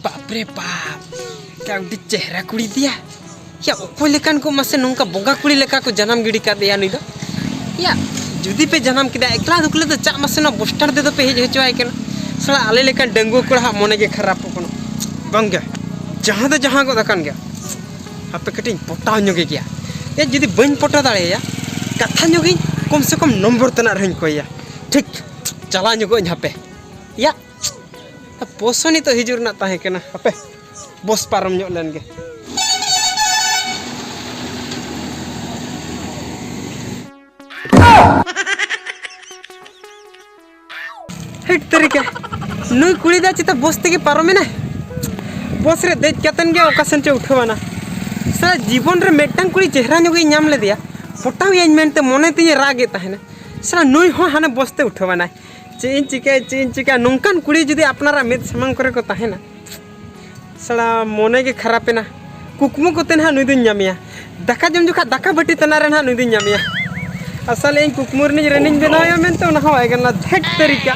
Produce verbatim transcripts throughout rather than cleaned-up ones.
ᱵᱟᱯ ᱨᱮ ᱵᱟᱯ, ᱠᱟᱹᱣᱰᱤ ᱪᱮᱦᱨᱟ ᱠᱩᱲᱤ ᱫᱤᱭᱟ᱾ ᱭᱟ, ᱚᱠᱚᱭ ᱞᱮᱠᱟᱱ ᱠᱚ ᱢᱟᱥᱮ ᱱᱚᱝᱠᱟ ᱵᱚᱸᱜᱟ ᱠᱩᱲᱤ ᱞᱮᱠᱟ ᱠᱚ ᱡᱟᱱᱟᱢ ᱜᱤᱰᱤ ᱠᱟᱫᱮᱭᱟ ᱱᱩᱭ ᱫᱚ? ᱭᱟ, ᱡᱩᱫᱤ ᱯᱮ ᱡᱟᱱᱟᱢ ᱠᱮᱫᱟ, ᱮᱠᱞᱟ ᱫᱩᱠᱞᱟᱹ ᱫᱚ ᱪᱟᱜ ᱢᱟᱥᱮ ᱱᱚᱣᱟ ᱵᱚᱥᱴᱟᱨ ᱛᱮᱫᱚ ᱯᱮ ᱦᱮᱡ ᱦᱚᱪᱚᱣᱟᱭ ᱠᱟᱱᱟ᱾ ᱥᱟᱞᱟ, ᱟᱞᱮ ᱞᱮᱠᱟᱱ ᱰᱟᱺᱜᱩᱣᱟᱹ ᱠᱚᱲᱟ ᱦᱟᱜ ᱢᱚᱱᱮ ᱜᱮ ᱠᱷᱟᱨᱟᱯᱚᱜ ᱠᱟᱱᱟ᱾ ᱵᱟᱝᱜᱮ, ᱡᱟᱦᱟᱸ ᱫᱚ ᱡᱟᱦᱟᱸ ᱜᱚᱫ ᱟᱠᱟᱱ ᱜᱮᱭᱟ᱾ ᱦᱟᱯᱮ ᱠᱟᱹᱴᱤᱡ ᱤᱧ ᱯᱚᱴᱟᱣ ᱧᱚᱜᱮ ᱜᱮᱭᱟ᱾ ᱭᱟ, ᱡᱩᱫᱤ ᱵᱟᱹᱧ ᱯᱚᱴᱟᱣ ᱫᱟᱲᱮᱭᱟᱭᱟ, ᱠᱟᱛᱷᱟ ᱧᱚᱜᱤᱧ ᱠᱚᱢ ᱥᱮ ᱠᱚᱢ ᱱᱚᱢᱵᱚᱨ ᱛᱮᱱᱟᱜ ᱨᱮᱦᱚᱸᱧ ᱠᱚᱭᱟ᱾ ᱴᱷᱤᱠ, ᱪᱟᱞᱟᱣ ᱧᱚᱜᱚᱜ ᱟᱹᱧ ᱦᱟᱯᱮ᱾ ᱭᱟ, ᱵᱚᱥ ᱦᱚᱸ ᱱᱤᱛᱚᱜ ᱦᱤᱡᱩᱜ ᱨᱮᱱᱟᱜ ᱛᱟᱦᱮᱸ ᱠᱟᱱᱟ᱾ ᱦᱟᱯᱮ, ᱵᱚᱥ ᱯᱟᱨᱚᱢ ᱧᱚᱜ ᱞᱮᱱ ᱜᱮ᱾ ᱦᱮᱴ ᱛᱮᱨᱤᱠᱟ, ᱱᱩᱭ ᱠᱩᱲᱤ ᱫᱚ ᱪᱮᱛᱟ ᱵᱚᱥ ᱛᱮᱜᱮ ᱯᱟᱨᱚᱢᱮᱱᱟᱭ? ᱵᱚᱥ ᱨᱮ ᱫᱮᱡ ᱠᱟᱛᱮᱱ ᱜᱮ ᱚᱠᱟ ᱥᱮᱱ ᱪᱚ ᱩᱴᱷᱟᱹᱣ ᱮᱱᱟ᱾ ᱥᱟᱞᱟ, ᱡᱤᱵᱚᱱ ᱨᱮ ᱢᱤᱫᱴᱟᱝ ᱠᱩᱲᱤ ᱪᱮᱦᱨᱟ ᱧᱚᱜ ᱤᱧ ᱧᱟᱢ ᱞᱮᱫᱮᱭᱟ, ᱯᱚᱴᱟᱣ ᱮᱭᱟᱹᱧ ᱢᱮᱱᱛᱮ ᱢᱚᱱᱮ ᱛᱤᱧᱮ ᱨᱟᱜ ᱮᱫ ᱛᱟᱦᱮᱱᱟ᱾ ᱥᱟᱞᱟ, ᱱᱩᱭ ᱦᱚᱸ ᱦᱟᱱᱮ ᱵᱚᱥ ᱛᱮ ᱩᱴᱷᱟᱹᱣ ᱮᱱᱟᱭ᱾ ᱪᱮᱫ ᱤᱧ ᱪᱤᱠᱟᱹᱭᱟ, ᱪᱮᱫ ᱤᱧ ᱪᱤᱠᱟᱹᱭᱟ? ᱱᱚᱝᱠᱟᱱ ᱠᱩᱲᱤ ᱡᱩᱫᱤ ᱟᱯᱱᱟᱨᱟᱜ ᱢᱮᱫ ᱥᱟᱢᱟᱝ ᱠᱚᱨᱮ ᱠᱚ ᱛᱟᱦᱮᱱᱟ, ᱥᱟᱞᱟ, ᱢᱚᱱᱮ ᱜᱮ ᱠᱷᱟᱨᱟᱯ ᱮᱱᱟ᱾ ᱠᱩᱠᱢᱩ ᱠᱚᱛᱮ ᱱᱟᱦᱟᱜ ᱱᱩᱭ ᱫᱩᱧ ᱧᱟᱢᱮᱭᱟ, ᱫᱟᱠᱟ ᱡᱚᱢ ᱡᱚᱠᱷᱟᱜ ᱫᱟᱠᱟ ᱵᱟᱹᱴᱤ ᱛᱟᱱᱟ ᱨᱮ ᱱᱟᱦᱟᱜ ᱱᱩᱭ ᱫᱩᱧ ᱧᱟᱢᱮᱭᱟ᱾ ᱟᱥᱟᱞᱮ ᱤᱧ ᱠᱩᱠᱢᱩ ᱨᱤᱱᱤᱡ ᱨᱟᱹᱱᱤᱧ ᱵᱮᱱᱟᱣᱮᱭᱟ ᱢᱮᱱᱛᱮ, ᱚᱱᱟ ᱦᱚᱸ ᱵᱟᱭ ᱜᱟᱱ ᱞᱮᱱᱟ᱾ ᱫᱷᱮᱴ ᱛᱟᱹᱨᱤᱠᱟ᱾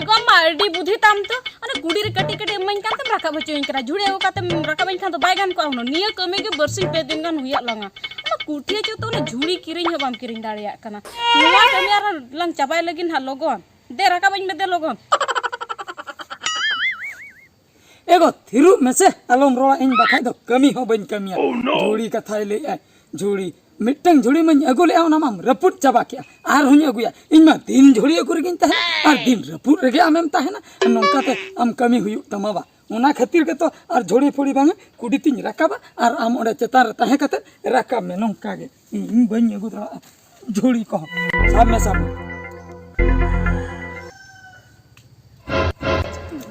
ᱮ ᱜᱚ ᱢᱟ, ᱟᱹᱰᱤ ᱵᱩᱫᱷᱤ ᱛᱟᱢ ᱛᱚ᱾ ᱚᱱᱟ ᱠᱩᱲᱤ ᱨᱮ ᱠᱟᱹᱴᱤᱡ ᱠᱟᱹᱴᱤᱡ ᱮᱢᱟᱹᱧ ᱠᱟᱱ ᱛᱮᱢ ᱨᱟᱠᱟᱵ ᱦᱚᱪᱚᱧ ᱠᱟᱱᱟ᱾ ᱡᱷᱩᱲᱤ ᱟᱹᱜᱩ ᱠᱟᱛᱮᱢ ᱨᱟᱠᱟᱵᱟᱹᱧ ᱠᱷᱟᱱ ᱫᱚ ᱵᱟᱭ ᱜᱟᱱ ᱠᱚᱜᱼᱟ ᱦᱩᱱᱟᱹᱝ? ᱱᱤᱭᱟᱹ ᱠᱟᱹᱢᱤ ᱜᱮ ᱵᱟᱨᱥᱤᱧ ᱯᱮ ᱫᱤᱱ ᱜᱟᱱ ᱦᱩᱭᱩᱜ ᱞᱟᱝᱟ᱾ ᱚᱱᱟ ᱠᱩᱴᱷᱤ ᱪᱚ ᱛᱚ ᱚᱱᱟ ᱡᱷᱩᱲᱤ ᱠᱤᱨᱤᱧ ᱦᱚᱸ ᱵᱟᱢ ᱠᱤᱨᱤᱧ ᱫᱟᱲᱮᱭᱟᱜ ᱠᱟᱱᱟ᱾ ᱱᱚᱣᱟ ᱠᱟᱹᱢᱤ ᱟᱨ ᱞᱟᱝ ᱪᱟᱵᱟᱭ ᱞᱟᱹᱜᱤᱫ ᱦᱟᱸᱜ ᱞᱚᱜᱚᱱ᱾ ᱫᱮ, ᱨᱟᱠᱟᱵᱟᱹᱧ ᱢᱮ ᱫᱮ ᱞᱚᱜᱚᱱ᱾ ᱮ ᱜᱚ, ᱛᱷᱤᱨᱚᱜ ᱢᱮᱥᱮ, ᱟᱞᱚᱢ ᱨᱚᱲᱟ, ᱤᱧ ᱵᱟᱠᱷᱟᱡ ᱫᱚ ᱠᱟᱹᱢᱤ ᱦᱚᱸ ᱵᱟᱹᱧ ᱠᱟᱹᱢᱤᱭᱟ᱾ ᱡᱷᱩᱲᱤ ᱠᱟᱛᱷᱟᱭ ᱞᱟᱹᱭᱮᱜᱼᱟᱭ, ᱡᱷᱩᱲᱤ᱾ ᱢᱤᱫᱴᱟᱝ ᱡᱷᱩᱲᱤ ᱢᱟᱧ ᱟᱹᱜᱩ ᱞᱮᱜᱼᱟ, ᱚᱱᱟ ᱢᱟᱢ ᱨᱟᱹᱯᱩᱫ ᱪᱟᱵᱟ ᱠᱮᱜᱼᱟ᱾ ᱟᱨᱦᱚᱸᱧ ᱟᱹᱜᱩᱭᱟ, ᱤᱧ ᱢᱟ ᱫᱤᱱ ᱡᱷᱩᱲᱤ ᱟᱹᱜᱩ ᱨᱮᱜᱮᱧ ᱛᱟᱦᱮᱱᱟ, ᱟᱨ ᱫᱤᱱ ᱨᱟᱹᱯᱩᱫ ᱨᱮᱜᱮ ᱟᱢᱮᱢ ᱛᱟᱦᱮᱱᱟ᱾ ᱱᱚᱝᱠᱟᱛᱮ ᱟᱢ ᱠᱟᱹᱢᱤ ᱦᱩᱭᱩᱜ ᱛᱟᱢᱟ ᱵᱟ? ᱚᱱᱟ ᱠᱷᱟᱹᱛᱤᱨ ᱜᱮᱛᱚ ᱟᱨ ᱡᱷᱩᱲᱤ ᱯᱷᱩᱲᱤ ᱵᱟᱝᱟ, ᱠᱩᱰᱤ ᱛᱤᱧ ᱨᱟᱠᱟᱵᱟ, ᱟᱨ ᱟᱢ ᱚᱸᱰᱮ ᱪᱮᱛᱟᱱ ᱨᱮ ᱛᱟᱦᱮᱸ ᱠᱟᱛᱮ ᱨᱟᱠᱟᱵ ᱢᱮ᱾ ᱱᱚᱝᱠᱟ ᱜᱮ ᱤᱧ ᱵᱟᱹᱧ ᱟᱹᱜᱩ ᱫᱟᱲᱮᱭᱟᱜᱼᱟ ᱡᱷᱩᱲᱤ ᱠᱚᱦᱚᱸ᱾ ᱥᱟᱵ ᱢᱮ, ᱥᱟᱵ ᱢᱮ᱾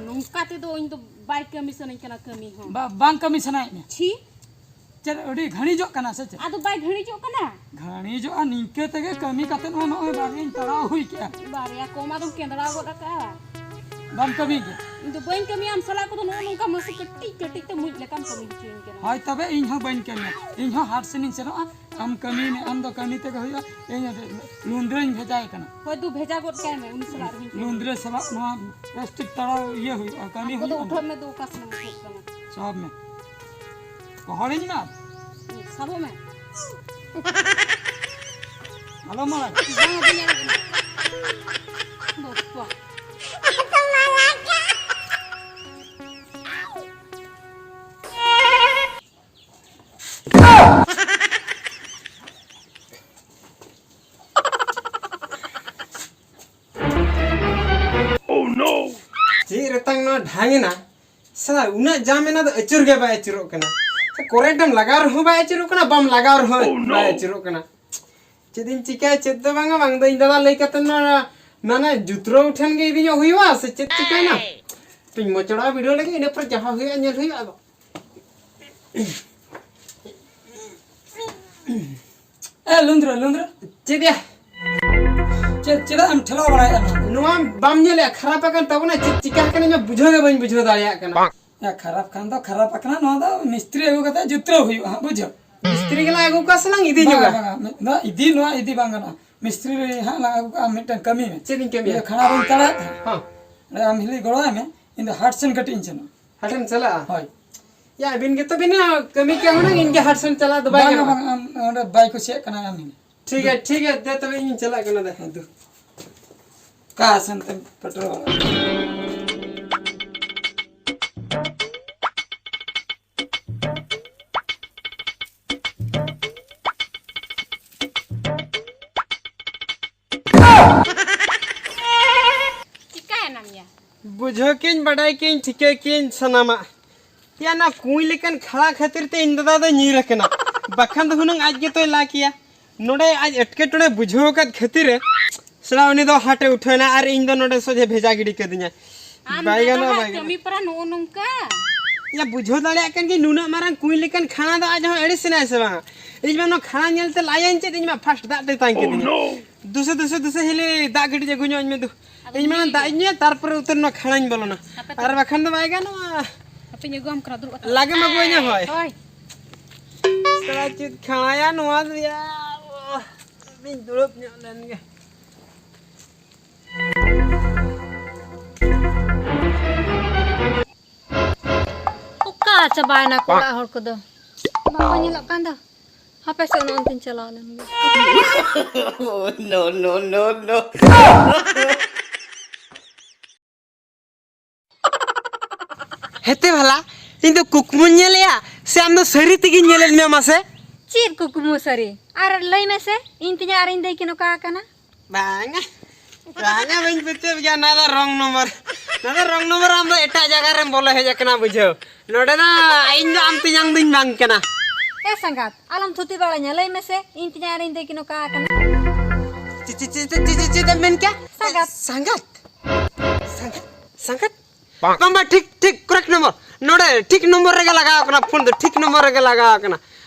ᱱᱚᱝᱠᱟ ᱛᱮᱫᱚ ᱤᱧ ᱫᱚ ᱵᱟᱭ ᱠᱟᱹᱢᱤ ᱥᱟᱱᱟᱧ ᱠᱟᱱᱟ, ᱠᱟᱹᱢᱤ ᱦᱚᱸ᱾ ᱵᱟ-, ᱵᱟᱝ ᱠᱟᱹᱢᱤ ᱥᱟᱱᱟᱭᱮᱫ ᱢᱮ? ᱪᱷᱤ᱾ ᱪᱮᱫ ᱟᱹᱰᱤ ᱜᱷᱟᱹᱲᱤᱡᱚᱜ ᱠᱟᱱᱟ ᱥᱮ ᱪᱮᱫ? ᱟᱫᱚ ᱵᱟᱭ ᱜᱷᱟᱹᱲᱤᱡᱚᱜ ᱠᱟᱱᱟ᱾ ᱜᱷᱟᱹᱲᱤᱡᱚᱜᱼᱟ ᱱᱤᱝᱠᱟᱹ ᱛᱮᱜᱮ ᱠᱟᱹᱢᱤ ᱠᱟᱛᱮ ᱢᱟ ᱱᱚᱜᱼᱚᱭ ᱵᱟᱨᱭᱟᱧ ᱛᱟᱲᱟᱣ ᱦᱩᱭ ᱠᱮᱜᱼᱟ᱾ ᱵᱟᱨᱭᱟ ᱠᱚᱢ ᱟᱫᱚᱢ ᱠᱮᱸᱫᱽᱨᱟᱣ ᱜᱚᱫ ᱟᱠᱟᱜᱼᱟ᱾ ᱵᱟᱢ ᱠᱟᱹᱢᱤ ᱜᱮᱭᱟ? ᱤᱧ ᱫᱚ ᱵᱟᱹᱧ ᱠᱟᱹᱢᱤᱭᱟ, ᱟᱢ ᱥᱟᱞᱟᱜ ᱠᱚᱫᱚ ᱱᱚᱜᱼᱚ ᱱᱚᱝᱠᱟ ᱢᱟᱥᱮ ᱠᱟᱹᱴᱤᱡ ᱠᱟᱹᱴᱤᱡ ᱛᱮ ᱢᱩᱡ ᱞᱮᱠᱟᱢ ᱠᱟᱹᱢᱤ ᱦᱚᱪᱚᱧ ᱠᱟᱱᱟ᱾ ᱦᱳᱭ ᱛᱚᱵᱮ ᱤᱧ ᱦᱚᱸ ᱵᱟᱹᱧ ᱠᱟᱹᱢᱤᱭᱟ, ᱤᱧ ᱦᱚᱸ ᱦᱟᱴ ᱥᱮᱱᱤᱧ ᱥᱮᱱᱚᱜᱼᱟ᱾ ᱟᱢ ᱠᱟᱹᱢᱤ ᱢᱮ, ᱟᱢ ᱫᱚ ᱠᱟᱹᱢᱤ ᱛᱮᱜᱮ ᱦᱩᱭᱩᱜᱼᱟ, ᱤᱧ ᱞᱩᱸᱫᱽᱨᱟᱹᱧ ᱵᱷᱮᱡᱟᱭ ᱠᱟᱱᱟ᱾ ᱦᱳᱭ ᱫᱩ ᱵᱷᱮᱡᱟ ᱜᱚᱫ ᱠᱟᱭ ᱢᱮ ᱩᱱᱤ ᱥᱟᱞᱟᱜ ᱨᱮᱦᱚᱸᱧ ᱠᱟᱹᱢᱤᱭᱟ᱾ ᱞᱩᱸᱫᱽᱨᱟᱹ ᱥᱟᱞᱟᱜ ᱱᱚᱣᱟ ᱯᱞᱟᱥᱴᱤᱠ ᱛᱟᱲᱟᱣ ᱤᱭᱟᱹ ᱦᱩᱭᱩᱜᱼᱟ, ᱠᱟᱹᱢᱤ ᱟᱢ ᱠᱚᱫᱚ ᱦᱩᱭᱩᱜᱼᱟ᱾ ᱩᱴᱷᱟᱹᱜ ᱢᱮ ᱫᱩ, ᱚᱠᱟ ᱥᱮᱱ ᱮᱢ ᱩᱴᱷᱟᱹᱜ ᱠᱟᱱᱟ? ᱥᱟᱵ ᱢᱮ᱾ ᱜᱚᱦᱚᱲᱤᱧ ᱢᱮ ᱟᱨ᱾ ᱥᱟᱵᱚᱜ ᱢᱮ᱾ ᱟᱞᱚ ᱢᱟᱲᱟᱝ᱾ ᱵᱟᱝ ᱟᱹᱫᱤᱧ ᱟᱲᱟᱜ ᱠᱟᱱᱟ᱾ ᱵᱟᱯᱟ᱾ ᱪᱮᱫ ᱨᱮᱛᱟᱝ ᱱᱚᱣᱟ ᱰᱷᱟᱝ ᱮᱱᱟ? ᱥᱟᱞᱟ ᱩᱱᱟᱹᱜ ᱡᱟᱢ ᱮᱱᱟ ᱫᱚ ᱟᱹᱪᱩᱨ ᱜᱮ ᱵᱟᱭ ᱟᱹᱪᱩᱨᱚᱜ ᱠᱟᱱᱟ᱾ ᱠᱚᱨᱮᱱᱴ ᱮᱢ ᱞᱟᱜᱟᱣ ᱨᱮᱦᱚᱸ ᱵᱟᱭ ᱟᱹᱪᱩᱨᱚᱜ ᱠᱟᱱᱟ, ᱵᱟᱢ ᱞᱟᱜᱟᱣ ᱨᱮᱦᱚᱸ ᱵᱟᱭ ᱟᱹᱪᱩᱨᱚᱜ ᱠᱟᱱᱟ᱾ ᱪᱮᱫ ᱤᱧ ᱪᱤᱠᱟᱹᱭᱟ? ᱪᱮᱫ ᱫᱚ ᱵᱟᱝᱟ, ᱵᱟᱝ ᱫᱚ ᱤᱧ ᱫᱟᱫᱟ ᱞᱟᱹᱭ ᱠᱟᱛᱮ ᱱᱚᱣᱟ ᱢᱟᱱᱮ ᱡᱩᱛᱨᱟᱹᱣ ᱴᱷᱮᱱ ᱜᱮ ᱤᱫᱤ ᱧᱚᱜ ᱦᱩᱭᱩᱜᱼᱟ ᱥᱮ ᱪᱮᱫ ᱪᱤᱠᱟᱹᱭᱮᱱᱟ? ᱛᱚᱧ ᱢᱚᱪᱲᱟ ᱵᱤᱰᱟᱹᱣ ᱞᱮᱜᱮ, ᱤᱱᱟᱹ ᱯᱚᱨᱮ ᱡᱟᱦᱟᱸ ᱦᱩᱭᱩᱜᱼᱟ ᱧᱮᱞ ᱦᱩᱭᱩᱜᱼᱟ ᱟᱫᱚ᱾ ᱮ ᱞᱩᱸᱫᱽᱨᱟᱹ, ᱞᱩᱸᱫᱽᱨᱟᱹ᱾ ᱪᱮᱫ ᱭᱟ? ᱪᱮᱫ, ᱪᱮᱫᱟᱜ ᱮᱢ ᱴᱷᱮᱞᱟᱣ ᱵᱟᱲᱟᱭᱮᱫᱼᱟ ᱱᱚᱣᱟ? ᱱᱚᱣᱟ ᱵᱟᱢ ᱧᱮᱞᱮᱫᱼᱟ? ᱠᱷᱟᱨᱟᱯ ᱟᱠᱟᱱ ᱛᱟᱵᱚᱱᱟ, ᱪᱮᱫ ᱪᱤᱠᱟ ᱟᱠᱟᱱᱟ ᱤᱧ ᱢᱟ ᱵᱩᱡᱷᱟᱹᱣ ᱜᱮ ᱵᱟᱹᱧ ᱵᱩᱡᱷᱟᱹᱣ ᱫᱟᱲᱮᱭᱟᱜ ᱠᱟᱱᱟ᱾ ᱭᱟ, ᱠᱷᱟᱨᱟᱯ ᱠᱷᱟᱱ ᱫᱚ ᱠᱷᱟᱨᱟᱯ ᱟᱠᱟᱱᱟ, ᱱᱚᱣᱟ ᱫᱚ ᱢᱤᱥᱛᱨᱤ ᱟᱹᱜᱩ ᱠᱟᱛᱮ ᱡᱩᱛᱨᱟᱹᱣ ᱦᱩᱭᱩᱜᱼᱟ ᱦᱟᱸᱜ, ᱵᱩᱡᱷᱟᱹᱣ? ᱢᱤᱥᱛᱨᱤ ᱜᱮᱞᱟᱝ ᱟᱹᱜᱩ ᱠᱚᱣᱟ ᱥᱮ ᱞᱟᱝ ᱤᱫᱤ ᱧᱚᱜᱟ? ᱵᱟᱝᱟ, ᱵᱟᱝᱟ, ᱢᱤᱫ ᱫᱷᱟᱣ ᱤᱫᱤ, ᱱᱚᱣᱟ ᱤᱫᱤ ᱵᱟᱝ ᱜᱟᱱᱚᱜᱼᱟ᱾ ᱢᱤᱥᱛᱨᱤ ᱦᱟᱸᱜ ᱞᱟᱝ ᱟᱹᱜᱩ ᱠᱚᱣᱟ, ᱟᱢ ᱢᱤᱫᱴᱟᱝ ᱠᱟᱹᱢᱤ ᱢᱮ᱾ ᱪᱮᱫ ᱤᱧ ᱠᱟᱹᱢᱤᱭᱟ? ᱤᱭᱟᱹ ᱠᱷᱟᱲᱟ ᱨᱩᱧ ᱛᱟᱲᱟᱭᱮᱫ ᱛᱟᱦᱮᱸᱫ᱾ ᱦᱚᱸ᱾ ᱚᱸᱰᱮ ᱟᱢ ᱦᱤᱞᱤ ᱜᱚᱲᱚᱣᱟᱭ ᱢᱮ, ᱤᱧ ᱫᱚ ᱦᱟᱴ ᱥᱮᱱ ᱠᱟᱹᱴᱤᱡ ᱤᱧ ᱥᱮᱱᱚᱜᱼᱟ᱾ ᱦᱟᱴᱮᱢ ᱪᱟᱞᱟᱜᱼᱟ? ᱦᱳᱭ᱾ ᱭᱟ, ᱟᱹᱵᱤᱱ ᱜᱮᱛᱚ ᱵᱤᱱ ᱠᱟᱹᱢᱤ ᱠᱮᱭᱟ ᱦᱩᱱᱟᱹᱝ, ᱤᱧ ᱜᱮ ᱦᱟᱴ ᱥᱮᱱ ᱪᱟᱞᱟᱜ ᱫᱚ ᱵᱟᱭ ᱵᱟᱝᱟ, ᱜᱟᱱᱚᱜᱼᱟ? ᱵᱟᱝᱟ, ᱟᱢ ᱚᱸᱰᱮ ᱵᱟᱭ ᱠᱩᱥᱤᱭᱟᱜ ᱠᱟᱱᱟ ᱟᱢ ᱦᱤᱞᱤ᱾ ᱴᱷᱤᱠ ᱜᱮᱭᱟ, ᱴᱷᱤᱠ ᱜᱮᱭᱟ, ᱫᱮ ᱛᱚᱵᱮ ᱤᱧ ᱪᱟᱞᱟᱜ ᱠᱟᱱᱟ ᱫᱮ᱾ ᱦᱮᱸ, ᱫᱩ᱾ ᱚᱠᱟ ᱥᱮᱱ ᱛᱮᱢ ᱯᱮᱴᱨᱳᱞ? ᱪᱤᱠᱟᱭᱮᱱᱟᱢ ᱭᱟ? ᱵᱩᱡᱷᱟᱹᱣ ᱠᱤᱭᱟᱹᱧ, ᱵᱟᱰᱟᱭ ᱠᱤᱭᱟᱹᱧ, ᱴᱷᱤᱠᱟᱹ ᱠᱤᱭᱟᱹᱧ ᱥᱟᱱᱟᱢᱟᱜ᱾ ᱭᱟ, ᱚᱱᱟ ᱠᱩᱸᱭ ᱞᱮᱠᱟᱱ ᱠᱷᱟᱲᱟ ᱠᱷᱟᱹᱛᱤᱨ ᱛᱮ ᱤᱧ ᱫᱟᱫᱟ ᱫᱚᱭ ᱧᱤᱨ ᱟᱠᱟᱱᱟ, ᱵᱟᱠᱷᱟᱱ ᱫᱚ ᱦᱩᱱᱟᱹᱝ ᱟᱡ ᱜᱮᱛᱚᱭ ᱞᱟ ᱠᱮᱭᱟ᱾ ᱱᱚᱰᱮ ᱟᱡ ᱮᱴᱠᱮᱴᱚᱬᱮ ᱵᱩᱡᱷᱟᱹᱣ ᱟᱠᱟᱫ ᱠᱷᱟᱹᱛᱤᱨ ᱮ, ᱥᱟᱞᱟ ᱩᱱᱤ ᱫᱚ ᱦᱟᱴᱮ ᱩᱴᱷᱟᱹᱣ ᱮᱱᱟ ᱟᱨ ᱤᱧ ᱫᱚ ᱱᱚᱰᱮ ᱥᱚᱡᱷᱮ ᱵᱷᱮᱡᱟ ᱜᱤᱰᱤ ᱠᱟᱹᱫᱤᱧᱟ᱾ ᱟᱢ ᱵᱟᱭ ᱫᱟᱫᱟ ᱜᱟᱱᱚᱜᱼᱟ, ᱦᱟᱸᱜ ᱵᱟᱭ ᱜᱟᱱᱚᱜᱼᱟ᱾ ᱠᱟᱹᱢᱤ ᱯᱟᱨᱟ ᱱᱚᱜᱼᱚ ᱱᱚᱝᱠᱟ᱾ ᱭᱟ, ᱵᱩᱡᱷᱟᱹᱣ ᱫᱟᱲᱮᱭᱟᱜ ᱠᱟᱱ ᱜᱮ, ᱱᱩᱱᱟᱹᱜ ᱢᱟᱨᱟᱝ ᱠᱩᱸᱧ ᱞᱮᱠᱟᱱ ᱠᱷᱟᱱᱟ ᱫᱚ ᱟᱡ ᱦᱚᱸ ᱟᱹᱲᱤᱥ ᱮᱱᱟᱭ ᱥᱮ ᱵᱟᱝ? ᱤᱧ ᱢᱟ ᱱᱚᱣᱟ ᱠᱷᱟᱱᱟ ᱧᱮᱞ ᱛᱮ ᱞᱟᱡᱟᱧ ᱪᱮᱫ, ᱤᱧ ᱢᱟ ᱯᱷᱟᱥᱴ ᱫᱟᱜ ᱛᱮᱛᱟᱝ ᱠᱤᱫᱤᱧᱟ᱾ ᱫᱩᱥᱮ, ᱫᱩᱥᱮ, ᱫᱩᱥᱮ, ᱦᱤᱞᱤ, ᱫᱟᱜ ᱠᱟᱹᱴᱤᱡ ᱟᱹᱜᱩ ᱧᱚᱜ ᱟᱹᱧ ᱢᱮ ᱫᱩ᱾ ᱟᱫᱚ ᱤᱧ ᱢᱟ ᱧᱩᱭ ᱫᱟᱜ ᱜᱮ᱾ ᱤᱧ ᱧᱩᱭᱟ, ᱛᱟᱨᱯᱚᱨᱮ ᱩᱛᱟᱹᱨ ᱱᱚᱣᱟ ᱠᱷᱟᱱᱟᱧ ᱵᱚᱞᱚᱱᱟ᱾ ᱦᱟᱯᱮ ᱛᱚ᱾ ᱟᱨ ᱵᱟᱠᱷᱟᱱ ᱫᱚ ᱵᱟᱭ ᱜᱟᱱᱚᱜᱼᱟ᱾ ᱦᱟᱯᱮᱧ ᱟᱹᱜᱩᱣᱟᱢ ᱠᱟᱱᱟ, ᱫᱩᱲᱩᱵ ᱟᱠᱟᱱ᱾ ᱞᱟᱜᱮᱢ ᱟᱹᱜᱩᱣᱟᱹᱧᱟ, ᱦᱳᱭ᱾ ᱦᱳᱭ᱾ ᱥᱟᱞᱟ ᱪᱮᱫ ᱠᱷᱟᱱᱟᱭᱟ ᱱᱚᱣᱟ ᱫᱚ ᱭᱟ᱾ ᱚ, ᱤᱧ ᱫᱩᱲᱩᱵ ᱧᱚᱜ ᱞᱮᱱ ᱜᱮ᱾ ᱚᱠᱟ ᱪᱟᱵᱟᱭᱮᱱᱟ ᱠᱚ ᱚᱲᱟᱜ ᱦᱚᱲ ᱠᱚᱫᱚ? ᱵᱟᱠᱚ ᱧᱮᱞᱚᱜ ᱠᱟᱱ ᱫᱚ᱾ ᱦᱟᱯᱮ ᱥᱮ, ᱚᱱᱛᱮᱧ ᱪᱟᱞᱟᱣ ᱞᱮᱱ ᱜᱮ᱾ No, no, no, no. ᱦᱮᱛᱮ ᱵᱷᱟᱞᱟ, ᱤᱧ ᱫᱚ ᱠᱩᱠᱢᱩᱧ ᱧᱮᱞᱮᱜᱼᱟ ᱥᱮ ᱟᱢ ᱫᱚ ᱥᱟᱹᱨᱤ ᱛᱮᱜᱮᱧ ᱧᱮᱞᱮᱫ ᱢᱮᱭᱟ ᱢᱟᱥᱮ? ᱪᱮᱫ ᱠᱩᱠᱢᱩ ᱥᱟᱹᱨᱤ? ᱟᱨ ᱞᱟᱹᱭ ᱢᱮᱥᱮ, ᱤᱧ ᱛᱮᱧᱟᱝ ᱟᱨ ᱤᱧ ᱫᱟᱹᱭ ᱠᱤᱱ ᱚᱠᱟ ᱟᱠᱟᱱᱟ? ᱵᱟᱝᱟ, ᱵᱟᱝᱟ, ᱵᱟᱹᱧ ᱯᱟᱹᱛᱭᱟᱹᱣ ᱜᱮᱭᱟ, ᱱᱚᱣᱟ ᱫᱚ ᱨᱚᱝ ᱱᱚᱢᱵᱚᱨ᱾ ᱱᱚᱣᱟ ᱫᱚ ᱨᱚᱝ ᱱᱚᱢᱵᱚᱨ, ᱟᱢ ᱫᱚ ᱮᱴᱟᱜ ᱡᱟᱭᱜᱟ ᱨᱮᱢ ᱵᱚᱞᱚ ᱦᱮᱡ ᱟᱠᱟᱱᱟ, ᱵᱩᱡᱷᱟᱹᱣ᱾ ᱱᱚᱰᱮ ᱫᱚ ᱤᱧ ᱫᱚ ᱟᱢ ᱛᱮᱧᱟᱝ ᱫᱩᱧ ᱵᱟᱝ ᱠᱟᱱᱟ᱾ ᱮ ᱥᱟᱸᱜᱟᱛ, ᱟᱞᱚᱢ ᱛᱷᱩᱛᱤ ᱵᱟᱲᱟᱧᱟ, ᱞᱟᱹᱭ ᱢᱮᱥᱮ, ᱤᱧ ᱛᱮᱧᱟᱝ ᱟᱨ ᱤᱧ ᱫᱟᱹᱭ ᱠᱤᱱ ᱚᱠᱟ ᱟᱠᱟᱱᱟ? ᱪᱮᱫ, ᱪᱮᱫ, ᱪᱮᱫ, ᱪᱮᱫ, ᱪᱮᱫ, ᱪᱮᱫ ᱮᱢ ᱢᱮᱱ ᱠᱮᱭᱟ? ᱥᱟᱸᱜᱟᱛ᱾ ᱥᱟᱸᱜᱟᱛ? ᱥᱟᱸᱜᱟᱛ? ᱵᱟᱝ, ᱵᱟᱝ, ᱴᱷᱤᱠ, ᱴᱷᱤᱠ, ᱠᱚᱨᱮᱠᱴ ᱱᱚᱢᱵᱚᱨ᱾ ᱱᱚᱰᱮ ᱴᱷᱤᱠ ᱱᱚᱢᱵᱚᱨ ᱨᱮᱜᱮ ᱞᱟᱜᱟᱣ ᱠᱟᱱᱟ ᱯᱷᱳᱱ ᱫᱚ, ᱴᱷᱤᱠ ᱱᱚᱢᱵᱚᱨ ᱨᱮᱜᱮ ᱞᱟᱜᱟᱣ ᱠᱟᱱᱟ᱾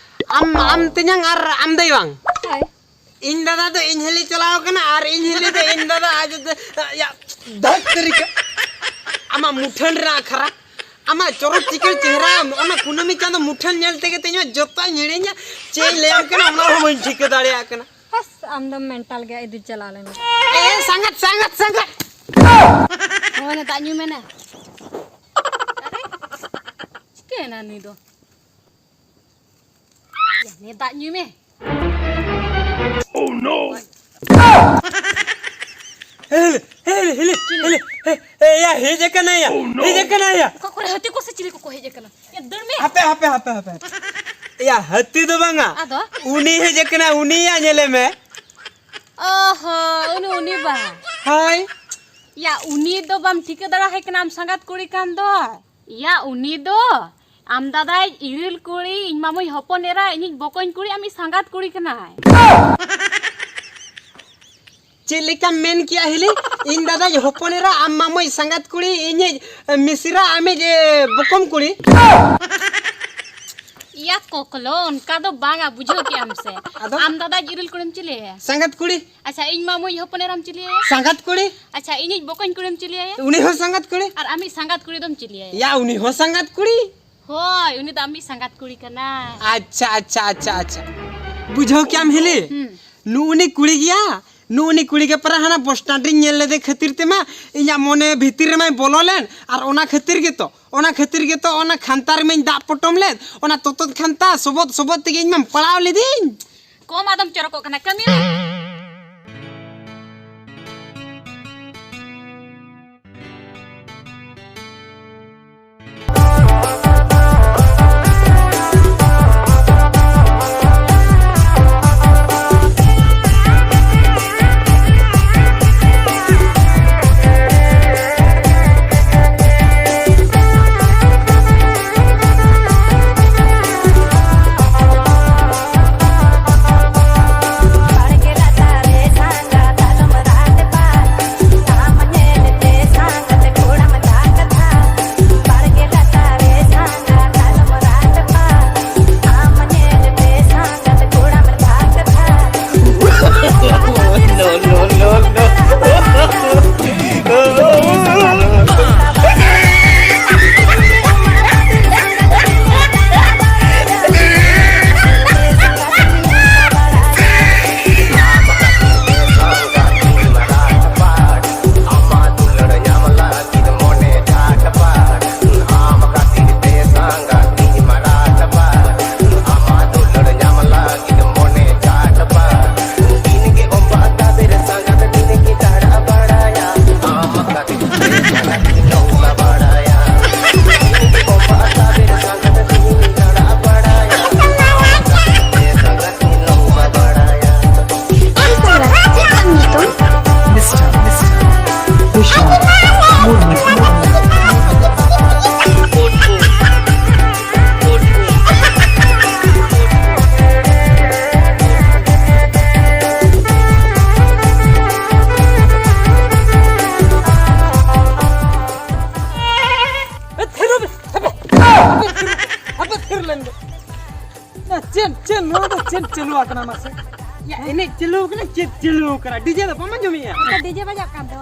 ᱟᱢ, ᱟᱢ ᱛᱮᱧᱟᱝ ᱟᱨ ᱟᱢ ᱫᱟᱹᱭ ᱵᱟᱝ? ᱦᱳᱭ᱾ ᱤᱧ ᱫᱟᱫᱟ ᱫᱚ ᱤᱧ ᱦᱤᱞᱤ ᱪᱟᱞᱟᱣ ᱠᱟᱱᱟ ᱟᱨ ᱤᱧ ᱦᱤᱞᱤ ᱫᱚ ᱤᱧ ᱫᱟᱫᱟ ᱟᱡ ᱫᱚ, ᱭᱟ, ᱫᱷᱟᱹᱴ ᱛᱟᱹᱨᱤᱠᱟ᱾ ᱟᱢᱟᱜ ᱢᱩᱴᱷᱟᱹᱱ ᱨᱮᱱᱟᱜ ᱠᱷᱟᱨᱟ, ᱟᱢᱟᱜ ᱪᱚᱨᱚᱠ ᱪᱤᱠᱟᱹᱲ ᱪᱮᱦᱨᱟ, ᱚᱱᱟ ᱠᱩᱱᱟᱹᱢᱤ ᱪᱟᱸᱫᱚ ᱢᱩᱴᱷᱟᱹᱱ ᱧᱮᱞ ᱛᱮᱜᱮ ᱛᱮᱧ ᱢᱟ ᱡᱚᱛᱚᱧ ᱦᱤᱲᱤᱧᱟ᱾ ᱪᱮᱫ ᱤᱧ ᱞᱟᱹᱭᱟᱢ ᱠᱟᱱᱟ, ᱚᱱᱟ ᱦᱚᱸ ᱵᱟᱹᱧ ᱴᱷᱤᱠᱟᱹ ᱫᱟᱲᱮᱭᱟᱜ ᱠᱟᱱᱟ᱾ ᱦᱟᱥ, ᱟᱢ ᱫᱚᱢ ᱢᱮᱱᱴᱟᱞ ᱜᱮᱭᱟ, ᱤᱫᱤ ᱪᱟᱞᱟᱣ ᱞᱮᱱ ᱜᱮ᱾ ᱮ, ᱥᱟᱸᱜᱟᱛ, ᱥᱟᱸᱜᱟᱛ, ᱥᱟᱸᱜᱟᱛ᱾ ᱦᱳᱭ, ᱱᱮ ᱫᱟᱜ ᱧᱩ ᱢᱮ ᱱᱮ᱾ ᱟᱨᱮ, ᱪᱤᱠᱟᱹᱭᱮᱱᱟ ᱱᱩᱭ ᱫᱚ? ᱭᱟ, ᱱᱮ ᱫᱟᱜ ᱧᱩᱭ ᱢᱮ᱾ Oh no! ᱦᱮᱞᱮ, ᱦᱮᱞᱮ, ᱦᱮᱞᱮ, ᱦᱮᱞᱮ, ᱦᱮ, ᱮ, ᱭᱟ, ᱦᱮᱡ ᱟᱠᱟᱱᱟᱭ ᱭᱟ, ᱦᱮᱡ ᱟᱠᱟᱱᱟᱭ ᱭᱟ᱾ ᱚᱠᱟ ᱠᱚᱨᱮ ᱦᱟᱹᱛᱤ ᱠᱚ ᱥᱮ ᱪᱤᱞᱤ ᱠᱚᱠᱚ ᱦᱮᱡ ᱟᱠᱟᱱᱟ? ᱭᱟ, ᱫᱟᱹᱲ ᱢᱮ᱾ ᱦᱟᱯᱮ, ᱦᱟᱯᱮ, ᱦᱟᱯᱮ, ᱦᱟᱯᱮ᱾ ᱭᱟ, ᱦᱟᱹᱛᱤ ᱫᱚ ᱵᱟᱝᱟ᱾ ᱟᱫᱚ? ᱩᱱᱤ ᱦᱮᱡ ᱟᱠᱟᱱᱟ, ᱩᱱᱤᱭᱟᱜ ᱧᱮᱞᱮ ᱢᱮ᱾ ᱚ ᱦᱚ, ᱩᱱᱤ, ᱩᱱᱤ ᱵᱟ᱾ ᱦᱳᱭ᱾ ᱭᱟ, ᱩᱱᱤ ᱫᱚ ᱵᱟᱢ ᱴᱷᱤᱠᱟᱹ ᱫᱟᱲᱮᱭᱟᱭ ᱠᱟᱱᱟ, ᱟᱢ ᱥᱟᱸᱜᱟᱛ ᱠᱩᱲᱤ ᱠᱟᱱ ᱫᱚ᱾ ᱭᱟ, ᱩᱱᱤ ᱫᱚ ᱟᱢ ᱫᱟᱫᱟᱭᱤᱡ ᱤᱨᱤᱞ ᱠᱩᱲᱤ, ᱤᱧ ᱢᱟᱢᱩᱭ ᱦᱚᱯᱚᱱ ᱮᱨᱟ, ᱤᱧᱤᱡ ᱵᱚᱠᱚᱧ ᱠᱩᱲᱤ, ᱟᱢᱤᱡ ᱥᱟᱸᱜᱟᱛ ᱠᱩᱲᱤ ᱠᱟᱱᱟᱭ᱾ ᱪᱮᱫ ᱞᱮᱠᱟᱢ ᱢᱮᱱ ᱠᱮᱜᱼᱟ ᱦᱤᱞᱤ? ᱤᱧ ᱫᱟᱫᱟᱭᱤᱡ ᱦᱚᱯᱚᱱ ᱮᱨᱟ, ᱟᱢ ᱢᱟᱢᱚᱭᱤᱡ ᱥᱟᱸᱜᱟᱛ ᱠᱩᱲᱤ, ᱤᱧᱤᱡ ᱢᱤᱥᱨᱟ, ᱟᱢᱤᱡ ᱮ, ᱵᱚᱠᱚᱢ ᱠᱩᱲᱤ᱾ ᱤᱭᱟ ᱠᱚᱠᱞᱚ, ᱚᱱᱠᱟ ᱫᱚ ᱵᱟᱝᱟ, ᱵᱩᱡᱷᱟᱹᱣ ᱠᱮᱜᱼᱟᱢ ᱥᱮ? ᱟᱫᱚ? ᱟᱢ ᱫᱟᱫᱟᱭᱤᱡ ᱤᱨᱤᱞ ᱠᱩᱲᱤᱢ ᱪᱤᱞᱤᱭᱟᱭᱟ? ᱥᱟᱸᱜᱟᱛ ᱠᱩᱲᱤ᱾ ᱟᱪᱪᱷᱟ, ᱤᱧ ᱢᱟᱢᱚᱭᱤᱡ ᱦᱚᱯᱚᱱ ᱮᱨᱟᱢ ᱪᱤᱞᱤᱭᱟᱭᱟ? ᱥᱟᱸᱜᱟᱛ ᱠᱩᱲᱤ᱾ ᱟᱪᱪᱷᱟ, ᱤᱧᱤᱡ ᱵᱚᱠᱚᱧ ᱠᱩᱲᱤᱢ ᱪᱤᱞᱤᱭᱟᱭᱟ? ᱩᱱᱤ ᱦᱚᱸ ᱥᱟᱸᱜᱟᱛ ᱠᱩᱲᱤ᱾ ᱟᱨ ᱟᱢᱤᱡ ᱥᱟᱸᱜᱟᱛ ᱠᱩᱲᱤ ᱫᱚᱢ ᱪᱤᱞᱤᱭᱟᱭᱟ? ᱭᱟ, ᱩᱱᱤ ᱦᱚᱸ ᱥᱟᱸᱜᱟᱛ ᱠᱩᱲᱤ᱾ ᱦᱳᱭ, ᱩᱱᱤ ᱫᱚ ᱟᱢᱤᱡ ᱥᱟᱸᱜᱟᱛ ᱠᱩᱲᱤ ᱠᱟᱱᱟᱭ᱾ ᱟᱪᱪᱷᱟ, ᱟᱪᱪᱷᱟ, ᱟᱪᱪᱷᱟ, ᱟᱪᱪᱷᱟ᱾ ᱵᱩᱡᱷᱟᱹᱣ ᱠᱮᱜᱼᱟᱢ ᱦᱤᱞᱤ? ᱦᱩᱸ᱾ ᱱᱩᱜᱼᱩ ᱱᱤ ᱠᱩᱲᱤ ᱜᱮᱭᱟ, ᱱᱩᱜᱼᱩ ᱱᱤ ᱠᱩᱲᱤ ᱜᱮ ᱯᱟᱨᱟ ᱦᱟᱱᱟ ᱵᱚᱥ ᱥᱴᱮᱱᱰ ᱨᱤᱧ ᱧᱮᱞ ᱞᱮᱫᱮ ᱠᱷᱟᱹᱛᱤᱨ ᱛᱮᱢᱟ ᱤᱧᱟᱜ ᱢᱚᱱᱮ ᱵᱷᱤᱛᱤᱨ ᱨᱮᱢᱟᱭ ᱵᱚᱞᱚ ᱞᱮᱱ, ᱟᱨ ᱚᱱᱟ ᱠᱷᱟᱹᱛᱤᱨ ᱜᱮᱛᱚ, ᱚᱱᱟ ᱠᱷᱟᱹᱛᱤᱨ ᱜᱮᱛᱚ ᱚᱱᱟ ᱠᱷᱟᱱᱛᱟ ᱨᱮᱢᱟᱧ ᱫᱟᱜ ᱯᱚᱴᱚᱢ ᱞᱮᱫ, ᱚᱱᱟ ᱛᱚᱛᱚᱫ ᱠᱷᱟᱱᱛᱟ ᱥᱚᱵᱚᱫ ᱥᱚᱵᱚᱫ ᱛᱮᱜᱮ ᱤᱧ ᱢᱟᱢ ᱯᱟᱲᱟᱣ ᱞᱤᱫᱤᱧ᱾ ᱠᱚᱢ ᱟᱫᱚᱢ ᱪᱚᱨᱚᱠᱚᱜ ᱠᱟᱱᱟ, ᱠᱟᱹᱢᱤ ᱢᱮ᱾ ᱠᱟᱱᱟ ᱢᱟᱥᱮ? ᱭᱟ, ᱮᱱᱮᱡ ᱪᱟᱹᱞᱩ ᱠᱟᱱᱟ, ᱪᱮᱫ ᱪᱟᱹᱞᱩ ᱠᱟᱱᱟ? ᱰᱤᱡᱮ ᱫᱚ ᱵᱟᱢ ᱟᱸᱡᱚᱢᱮᱜᱼᱟ? ᱟᱪᱪᱷᱟ, ᱰᱤᱡᱮ ᱵᱟᱡᱟᱜ ᱠᱟᱱ ᱫᱚ᱾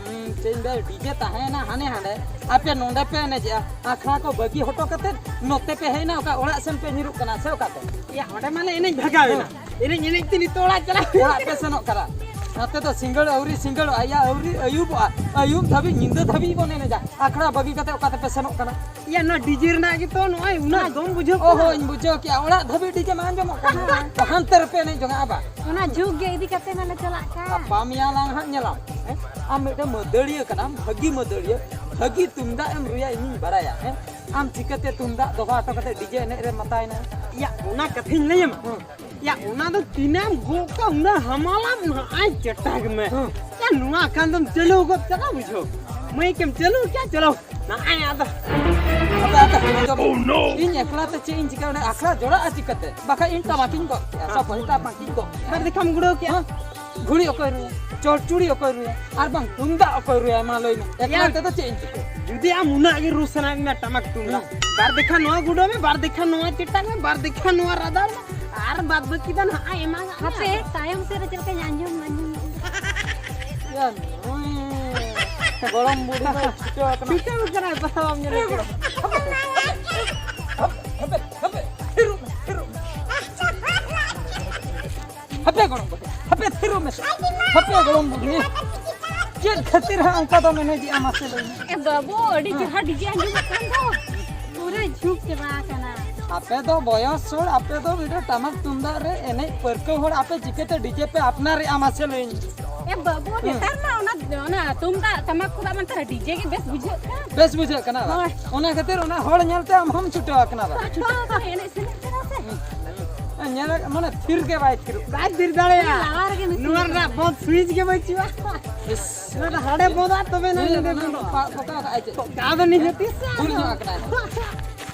ᱦᱩᱸ, ᱪᱮᱫ ᱤᱧ ᱞᱟᱹᱭᱟ, ᱰᱤᱡᱮ ᱛᱟᱦᱮᱸᱭᱮᱱᱟ ᱦᱟᱱᱮ ᱦᱟᱸᱰᱮ, ᱟᱯᱮ ᱱᱚᱸᱰᱮ ᱯᱮ ᱮᱱᱮᱡᱮᱜᱼᱟ, ᱟᱠᱷᱲᱟ ᱠᱚ ᱵᱟᱹᱜᱤ ᱦᱚᱴᱚ ᱠᱟᱛᱮ ᱱᱚᱛᱮ ᱯᱮ ᱦᱮᱡ ᱮᱱᱟ, ᱚᱠᱟ ᱚᱲᱟᱜ ᱥᱮᱱ ᱯᱮ ᱧᱤᱨᱩᱜ ᱠᱟᱱᱟ ᱥᱮ ᱚᱠᱟᱛᱮ? ᱭᱟ, ᱚᱸᱰᱮ ᱢᱟᱞᱮ ᱮᱱᱮᱡ ᱵᱷᱟᱜᱟᱣ ᱮᱱᱟ᱾ ᱦᱮᱸ᱾ ᱮᱱᱮᱡ ᱮᱱᱮᱡ ᱛᱮ ᱱᱤᱛᱚᱜ ᱚᱲᱟᱜ ᱪᱟᱞᱟᱜ ᱦᱩᱭᱩᱜᱼᱟ᱾ ᱚᱲᱟᱜ ᱯᱮ ᱥᱮᱱᱚᱜ ᱠᱟᱱᱟ, ᱱᱚᱛᱮ ᱫᱚ ᱥᱤᱸᱜᱟᱹᱲ ᱟᱹᱣᱨᱤ ᱥᱤᱸᱜᱟᱹᱲᱚᱜᱼᱟ, ᱭᱟ, ᱟᱹᱣᱨᱤ ᱟᱹᱭᱩᱵᱚᱜᱼᱟ, ᱟᱹᱭᱩᱵ ᱫᱷᱟᱹᱵᱤᱡ, ᱧᱤᱫᱟᱹ ᱫᱷᱟᱹᱵᱤᱡ ᱵᱚᱱ ᱮᱱᱮᱡᱟ, ᱟᱠᱷᱲᱟ ᱵᱟᱹᱜᱤ ᱠᱟᱛᱮ ᱚᱠᱟ ᱛᱮᱯᱮ ᱥᱮᱱᱚᱜ ᱠᱟᱱᱟ? ᱭᱟ, ᱱᱚᱣᱟ ᱰᱤᱡᱮ ᱨᱮᱱᱟᱜ ᱜᱮᱛᱚ ᱱᱚᱜᱼᱚᱭ ᱩᱱᱟᱹᱜ ᱫᱚᱢ ᱵᱩᱡᱷᱟᱹᱣ ᱚ ᱠᱟᱱᱟ᱾ ᱦᱳᱭ, ᱤᱧ ᱵᱩᱡᱷᱟᱹᱣ ᱠᱮᱜᱼᱟ, ᱚᱲᱟᱜ ᱫᱷᱟᱹᱵᱤᱡ ᱰᱤᱡᱮ ᱢᱟ ᱟᱸᱡᱚᱢᱚᱜ ᱠᱟᱱᱟ᱾ ᱦᱟᱱᱛᱮ ᱨᱮᱯᱮ ᱮᱱᱮᱡ ᱡᱚᱝᱟᱜᱼᱟ ᱵᱟ? ᱚᱱᱟ ᱡᱩᱜᱽ ᱜᱮ ᱤᱫᱤ ᱠᱟᱛᱮ ᱢᱟᱞᱮ ᱪᱟᱞᱟᱜ ᱠᱟᱱ᱾ ᱜᱟᱯᱟ ᱢᱮᱭᱟᱝ ᱞᱟᱝ ᱦᱟᱸᱜ ᱧᱮᱞᱟᱢ, ᱦᱮᱸ? ᱟᱢ ᱢᱤᱫᱴᱮᱱ ᱢᱟᱹᱫᱟᱹᱲᱤᱭᱟᱹ ᱠᱟᱱᱟᱢ, ᱵᱷᱟᱹᱜᱤ ᱢᱟᱹᱫᱟᱹᱲᱤᱭᱟᱹ, ᱵᱷᱟᱹᱜᱤ ᱛᱩᱢᱫᱟᱜ ᱮᱢ ᱨᱩᱭᱟ, ᱤᱧᱤᱧ ᱵᱟᱲᱟᱭᱟ, ᱦᱮᱸ? ᱟᱢ ᱪᱤᱠᱟᱹᱛᱮ ᱛᱩᱢᱫᱟᱜ ᱫᱚᱦᱚ ᱦᱚᱴᱚ ᱠᱟᱛᱮ ᱰᱤᱡᱮ ᱮᱱᱮᱡ ᱨᱮ ᱢᱟᱛᱟᱣᱮᱱᱟ? ᱭᱟ, ᱚᱱᱟ ᱠᱟᱛᱷᱟᱧ ᱞᱟᱹᱭᱟᱢᱟ᱾ ᱦᱮᱸ᱾ ᱭᱟ, ᱚᱱᱟ ᱫᱚ ᱛᱤᱱᱟᱹᱜ ᱮᱢ ᱜᱚᱜ ᱠᱟᱜ, ᱩᱱᱟᱹᱜ ᱦᱟᱢᱟᱞᱟᱢ ᱱᱟᱜᱼᱟᱭ ᱪᱮᱴᱟᱜᱽ ᱢᱮ᱾ ᱦᱮᱸ᱾ ᱭᱟ, ᱱᱚᱣᱟ ᱠᱷᱟᱱ ᱫᱚᱢ ᱪᱟᱹᱞᱩ ᱜᱚᱫ ᱠᱟᱜᱼᱟ, ᱵᱩᱡᱷᱟᱹᱣ᱾ ᱢᱟᱹᱭᱤᱠ ᱮᱢ ᱪᱟᱹᱞᱩ ᱠᱮᱜᱼᱟ, ᱪᱟᱹᱞᱩ᱾ ᱱᱟᱜᱼᱟᱭ ᱟᱫᱚ᱾ ᱟᱫᱚ, ᱟᱫᱚ, ᱟᱫᱚ, ᱤᱧ ᱮᱠᱞᱟ ᱛᱮ ᱪᱮᱫ ᱤᱧ ᱪᱤᱠᱟᱹᱭᱟ? ᱚᱸᱰᱮ ᱟᱠᱷᱲᱟ ᱡᱚᱲᱟᱜᱼᱟ ᱪᱤᱠᱟᱹᱛᱮ? ᱵᱟᱠᱷᱟᱡ ᱤᱧ ᱴᱟᱢᱟᱠᱤᱧ ᱜᱚᱜ ᱠᱮᱜᱼᱟ, ᱥᱟᱯᱚᱭ ᱴᱟᱢᱟᱠᱤᱧ ᱜᱚᱜ ᱠᱮᱜᱼᱟ᱾ ᱵᱟᱨ ᱫᱮᱠᱷᱟᱢ ᱜᱩᱲᱟᱹᱣ ᱠᱮᱜᱼᱟ᱾ ᱦᱮᱸ? ᱜᱷᱩᱲᱤ ᱚᱠᱚᱭ ᱨᱩᱭᱟ? ᱪᱚᱲᱪᱩᱲᱤ ᱚᱠᱚᱭ ᱨᱩᱭᱟ? ᱟᱨ ᱵᱟᱝ ᱛᱩᱢᱫᱟᱜ ᱚᱠᱚᱭ ᱨᱩᱭᱟ? ᱢᱟ ᱞᱟᱹᱭ ᱢᱮ᱾ ᱮᱠᱞᱟ ᱭᱟ᱾ ᱛᱮᱫᱚ ᱪᱮᱫ ᱤᱧ ᱪᱤᱠᱟᱹᱭᱟ? ᱡᱩᱫᱤ ᱟᱢ ᱩᱱᱟᱹᱜ ᱜᱮ ᱨᱩ ᱥᱟᱱᱟᱭᱮᱫ ᱢᱮᱭᱟ ᱴᱟᱢᱟᱠ ᱛᱩᱢᱫᱟᱜ, ᱦᱩᱸ᱾ ᱵᱟᱨ ᱫᱮᱠᱷᱟ ᱱᱚᱣᱟ ᱜᱩᱰᱟᱹᱣ ᱢᱮ, ᱵᱟᱨ ᱫᱮᱠᱷᱟ ᱱᱚᱣᱟ ᱪᱮᱴᱟᱜ ᱢᱮ, ᱵᱟᱨ ᱫᱮᱠᱷᱟ ᱱᱚᱣᱟ ᱨᱟᱫᱟᱣ ᱢᱮ, ᱟᱨ ᱵᱟᱫ ᱵᱟᱹᱠᱤ ᱫᱚ ᱱᱟᱦᱟᱜ ᱮᱢᱟ ᱦᱟᱜ ᱢᱮ᱾ ᱦᱟᱯᱮ, ᱛᱟᱭᱚᱢ ᱥᱮᱫ ᱨᱮ ᱪᱮᱫ ᱞᱮᱠᱟᱧ ᱟᱸᱡᱚᱢ, ᱟᱸᱡᱚᱢ᱾ ᱭᱟ, ᱱᱩᱭ ᱜᱚᱲᱚᱢ ᱵᱩᱰᱷᱤ ᱫᱚ ᱪᱷᱩᱴᱟᱹᱣ ᱟᱠᱟᱱᱟ᱾ ᱪᱷᱩᱴᱟᱹᱣ ᱟᱠᱟᱱᱟᱭ, ᱵᱟᱦᱟ ᱵᱟᱢ ᱧᱮᱞ ᱠᱟᱱᱟ᱾ ᱦᱟᱯᱮ, ᱦᱟᱯᱮ, ᱦᱟᱯᱮ, ᱛᱷᱤᱨᱚᱜ ᱢᱮ, ᱛᱷᱤᱨᱚᱜ ᱢᱮ᱾ ᱦᱟᱯᱮ ᱜᱚᱲᱚᱢ ᱵᱩᱰᱷᱤ, ᱦᱟᱯᱮ ᱛᱷᱤᱨᱚᱜ ᱢᱮᱥᱮ᱾ ᱦᱟᱯᱮ ᱜᱚᱲᱚᱢ ᱵᱩᱰᱷᱤ, ᱪᱮᱫ ᱠᱷᱟᱹᱛᱤᱨ ᱦᱟᱸᱜ ᱚᱱᱠᱟ ᱫᱚᱢ ᱮᱱᱮᱡᱮᱜᱼᱟ ᱢᱟᱥᱮ ᱞᱟᱹᱭ ᱢᱮ? ᱮ ᱵᱟᱹᱵᱩ, ᱟᱹᱰᱤ ᱪᱮᱦᱨᱟ ᱰᱤᱡᱮ ᱟᱸᱡᱚᱢᱚᱜ ᱠᱟᱱ ᱫᱚ᱾ ᱯᱩᱨᱟᱹ ᱡᱷᱩᱠ ᱪᱟᱵᱟ ᱟᱠᱟᱱᱟ᱾ ᱟᱯᱮ ᱫᱚ ᱵᱚᱭᱚᱥ ᱦᱚᱲ, ᱟᱯᱮ ᱫᱚ ᱢᱤᱫᱴᱟᱝ ᱴᱟᱢᱟᱠ ᱛᱩᱢᱫᱟᱜ ᱨᱮ ᱮᱱᱮᱡ ᱯᱟᱹᱨᱠᱟᱹᱣ ᱦᱚᱲ, ᱟᱯᱮ ᱪᱤᱠᱟᱹᱛᱮ ᱰᱤᱡᱮ ᱯᱮ ᱟᱯᱱᱟᱨᱮᱜᱼᱟ ᱢᱟᱥᱮ ᱞᱟᱹᱭ ᱢᱮ? ᱮ ᱵᱟᱹᱵᱩ, ᱦᱩᱸ᱾ ᱱᱮᱛᱟᱨ ᱢᱟ ᱚᱱᱟ, ᱚᱱᱟ ᱛᱩᱢᱫᱟᱜ ᱴᱟᱢᱟᱠ ᱠᱚᱫᱚ ᱢᱟ ᱱᱮᱛᱟᱨ ᱰᱤᱡᱮ ᱜᱮ ᱵᱮᱥ ᱵᱩᱡᱷᱟᱹᱜ ᱠᱟᱱ᱾ ᱵᱮᱥ ᱵᱩᱡᱷᱟᱹᱜ ᱠᱟᱱᱟ ᱵᱟᱝ? ᱦᱳᱭ᱾ ᱚᱱᱟ ᱠᱷᱟᱹᱛᱤᱨ ᱚᱱᱟ ᱦᱚᱲ ᱧᱮᱞᱛᱮ ᱟᱢ ᱦᱚᱸᱢ ᱪᱷᱩᱴᱟᱹᱣ ᱟᱠᱟᱱᱟ ᱵᱟᱝ? ᱪᱷᱩᱴᱟᱹᱣ ᱟᱠᱟᱱᱟ, ᱮᱱᱮᱡ ᱥᱮᱨᱮᱧ ᱠᱟᱱᱟ ᱥᱮ᱾ ᱦᱩᱸ᱾ ᱧᱮᱞ, ᱢᱟᱱᱮ ᱛᱷᱤᱨ ᱜᱮ ᱵᱟᱭ ᱛᱷᱤᱨᱚᱜ᱾ ᱵᱟᱭ ᱛᱷᱤᱨ ᱫᱟᱲᱮᱭᱟᱜᱼᱟ᱾ ᱞᱟᱣᱟᱨ ᱜᱮ ᱢᱮᱥᱤᱱ ᱱᱚᱣᱟ ᱨᱮᱱᱟᱜ ᱵᱚᱱᱫ ᱥᱩᱭᱤᱪ ᱜᱮ ᱵᱟᱹᱪᱩᱜᱼᱟ᱾ ᱤᱥ᱾ ᱱᱚᱣᱟ ᱫᱚ ᱦᱟᱸᱰᱮ ᱵᱚᱱᱫᱚᱜᱼᱟ, ᱛᱚᱵᱮ ᱱᱟ ᱧᱮᱞ ᱱᱚᱰᱮ ᱢᱮ, ᱵᱚᱱᱫᱚᱜᱼᱟ᱾ ᱯᱟ-, ᱯᱚᱠᱟ ᱠᱟᱜᱼᱟᱭ ᱪᱮᱫ? ᱯᱚᱠᱟ ᱫᱚ ᱱᱤᱦᱟᱹᱛᱤ ᱥᱮ᱾ ᱵᱩᱞ ᱧᱚᱜ ᱟᱠᱟᱱᱟᱭ᱾